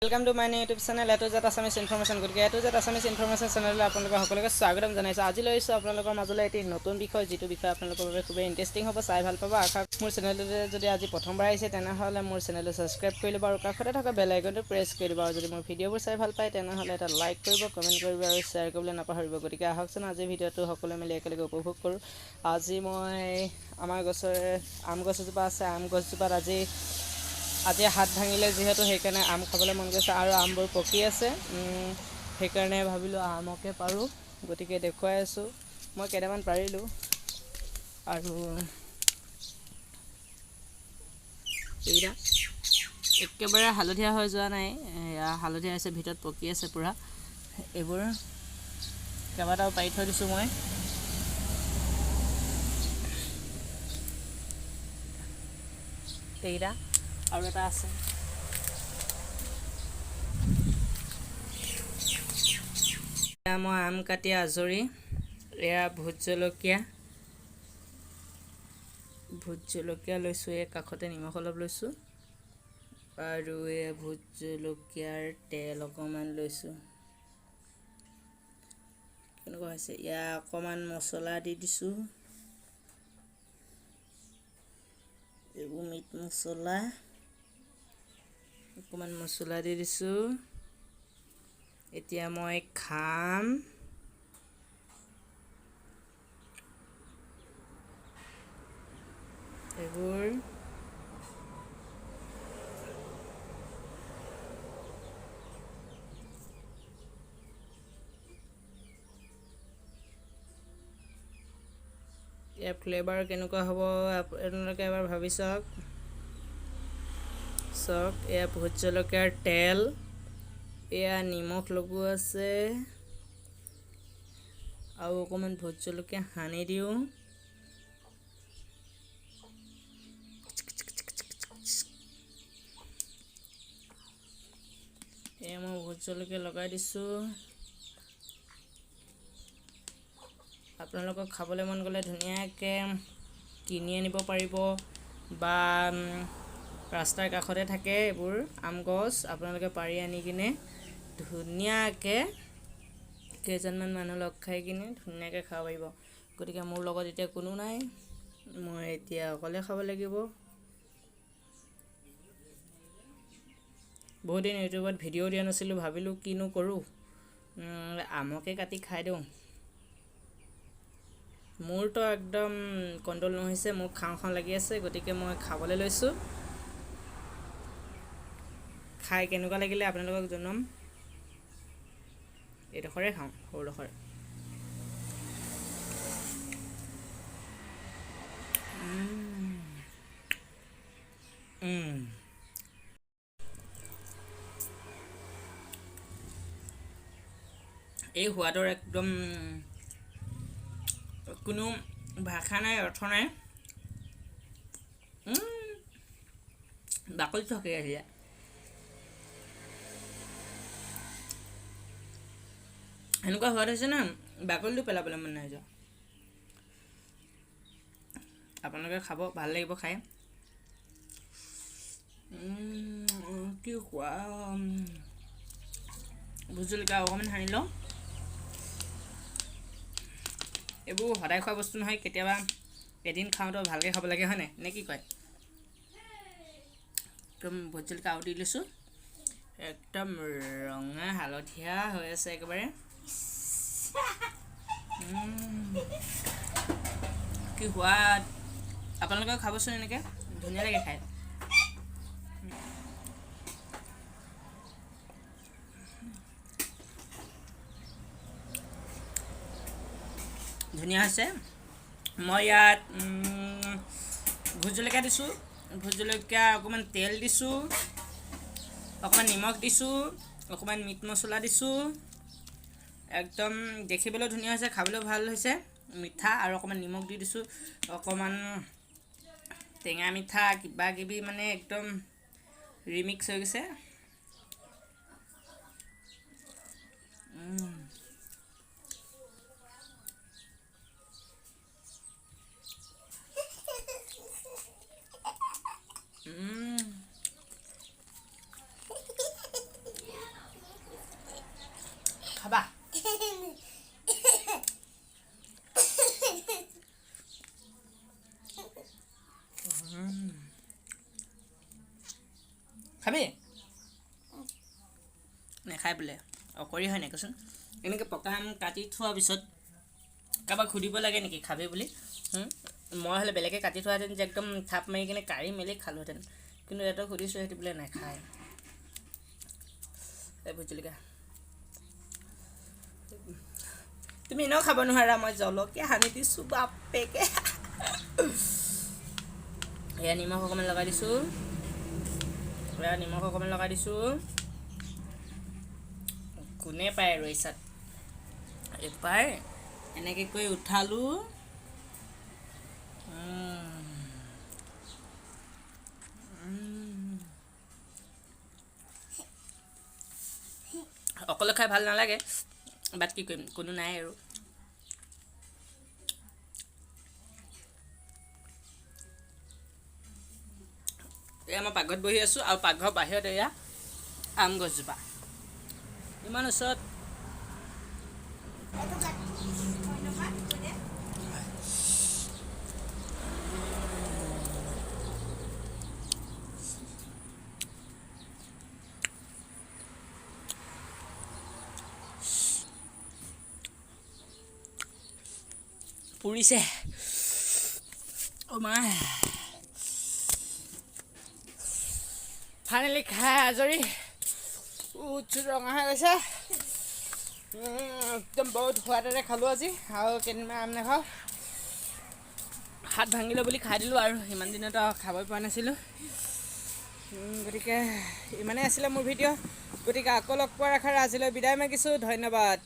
Welcome to my YouTube channel A to Z Assamese Information। গতিকে এ to Z Assamese information চেনেললৈ আপোনালোকক সকলোকে স্বাগতম জনাইছোঁ। আজি লৈ আহিছোঁ আপোনালোকৰ মাজলৈ এটি নতুন বিষয়, যিটো বিষয় আপোনালোকৰ বাবে খুবেই ইণ্টাৰেষ্টিং হ'ব, চাই ভাল পাব। আশা, মোৰ চেনেলটোতে যদি আজি প্ৰথমবাৰ আহিছে, তেনেহ'লে মোৰ চেনেলটো ছাবস্ক্ৰাইব কৰি ল'ব আৰু কাষতে থকা বেল আইকনটো প্ৰেছ কৰি দিব। আৰু যদি মোৰ ভিডিঅ'বোৰ চাই ভাল পায়, তেনেহ'লে এটা লাইক কৰিব, কমেণ্ট কৰিব আৰু শ্বেয়াৰ কৰিবলৈ নাপাহৰিব। গতিকে আহকচোন, আজিৰ ভিডিঅ'টো সকলোৱে মিলি একেলগে উপভোগ কৰোঁ। আজি মই আমাৰ গছৰ আম গছ এজোপা আছে, আম গছজোপাত আজি আজি হাত ভাঙিলে যিহেতু, সেইকাৰণে আম খাবলৈ মন গৈছে আৰু আমবোৰ পকি আছে, সেইকাৰণে ভাবিলোঁ আমকে পাৰোঁ। গতিকে দেখুৱাই আছোঁ, মই কেইটামান পাৰিলোঁ আৰু এইকেইটা একেবাৰে হালধীয়া হৈ যোৱা নাই, এয়া হালধীয়া হৈছে, ভিতৰত পকি আছে পূৰা। এইবোৰ কেইবাটাও পাৰি থৈ দিছোঁ মই। এইকেইটা আৰু এটা আছে। এয়া মই আম কাটি আজৰি। এয়া ভোট জলকীয়া, ভোট জলকীয়া লৈছোঁ। এই কাষতে নিমখ অলপ লৈছোঁ আৰু এই ভোট জলকীয়াৰ তেল অকণমান লৈছোঁ। কেনেকুৱা হৈছে? ইয়াৰ অকণমান মছলা দি দিছোঁ, এইবোৰ মিট মছলা, অকণমান মছলা দি দিছোঁ। এতিয়া মই খাম। এইবোৰ ইয়াৰ ফ্লেভাৰ কেনেকুৱা হ'ব, আপোনালোকে এবাৰ ভাবি চাওক। চাওক, এয়া ভোট জলকীয়াৰ তেল, এয়া নিমখ লগোৱা আছে আৰু অকণমান ভোট জলকীয়া সানি দিওঁ। এয়া মই ভোট জলকীয়া লগাই দিছোঁ। আপোনালোকক খাবলৈ মন গ'লে ধুনীয়াকৈ কিনি আনিব পাৰিব বা ৰাস্তাৰ কাষতে থাকে এইবোৰ আম গছ, আপোনালোকে পাৰি আনি কিনে ধুনীয়াকৈ কেইজনমান মানুহ লগ খাই কিনে ধুনীয়াকৈ খাব পাৰিব। গতিকে মোৰ লগত এতিয়া কোনো নাই, মই এতিয়া অকলে খাব লাগিব। বহুত দিন ইউটিউবত ভিডিঅ' দিয়া নাছিলোঁ, ভাবিলোঁ কিনো কৰোঁ, আমকে কাটি খাই দিওঁ। মোৰতো একদম কণ্ট্ৰল নহৈছে, মোক খাওঁ খাওঁ লাগি আছে, গতিকে মই খাবলৈ লৈছোঁ। খাই কেনেকুৱা লাগিলে আপোনালোকক জনাম। এইডোখৰে খাওঁ, সৰুডোখৰ। এই সোৱাদৰ একদম কোনো ভাষা নাই, অৰ্থ নাই। বাকলি থাকি আহিলে এনেকুৱা সোৱাদ হৈছে ন, বাকলিটো পেলাবলৈ মন নাই যোৱা। আপোনালোকে খাব, ভাল লাগিব খাই। কি খোৱা! ভোট জলকীয়া অকণমান সানি লওঁ। এইবোৰ সদায় খোৱা বস্তু নহয়, কেতিয়াবা এদিন খাওঁতে ভালকৈ খাব লাগে, হয় নাই নে কি কয়? একদম ভোট জলকীয়া আৰু দি লৈছোঁ। একদম ৰঙা হালধীয়া হৈ আছে একেবাৰে। কি সোৱাদ! আপোনালোকেও খাবচোন এনেকৈ, ধুনীয়া লাগে খাই। ধুনীয়া হৈছে। মই ইয়াত ভোট জলকীয়া দিছোঁ, ভোট জলকীয়া অকণমান তেল দিছোঁ, অকণমান নিমখ দিছোঁ, অকণমান মিট মছলা দিছোঁ। একদম দেখিবলৈও ধুনীয়া হৈছে, খাবলৈও ভাল হৈছে, মিঠা আৰু অকণমান নিমখ দি দিছোঁ, অকণমান টেঙা মিঠা কিবা কিবি, মানে একদম ৰিমিক্স হৈ গৈছে। খাবা? খাবি? নাখায় বোলে, অকৰি হয় নাই কচোন? এনেকৈ পকা আম কাটি থোৱাৰ পিছত কাৰোবাক সুধিব লাগে নেকি খাবি বুলি? মই হ'লে বেলেগে কাটি থোৱাহেঁতেন যে একদম থাপ মাৰি কিনে কাঢ়ি মেলি খালোহেঁতেন, কিন্তু সিহঁতক সুধিছোঁ, সিহঁতি বোলে নাখায়। এই ভোট জলকীয়া তুমি এনেও খাব নোৱাৰা, মই জলকীয়া সানি দিছোঁ বাপেকে। এয়া নিমখ অকণমান লগাই দিছোঁ, এয়া নিমখ অকণমান লগাই দিছোঁ। কোনে পায় আৰু ইচ্ছাত। এবাৰ এনেকৈ কৰি উঠালোঁ। অকলে খাই ভাল নালাগে, বাট কি কৰিম, কোনো নাই আৰু। এয়া মই পাকঘৰত বহি আছোঁ আৰু পাকঘৰৰ বাহিৰত এয়া আম গছজোপা ইমান ওচৰত। পুৰিছে অ' মা। ফাইনেলি খাই আজৰি, উঠ ৰঙা হৈ গৈছে। একদম বহুত সোৱাদেৰে খালোঁ আজি, আৰু কেইদিনমান আম নাখাওঁ। হাত ভাঙিলে বুলি খাই দিলোঁ আৰু ইমান দিনত আৰু খাবই পোৱা নাছিলোঁ। গতিকে ইমানেই আছিলে মোৰ ভিডিঅ'। গতিকে আকৌ লগ পোৱাৰ আশাৰে আজিলৈ বিদায় মাগিছোঁ। ধন্যবাদ।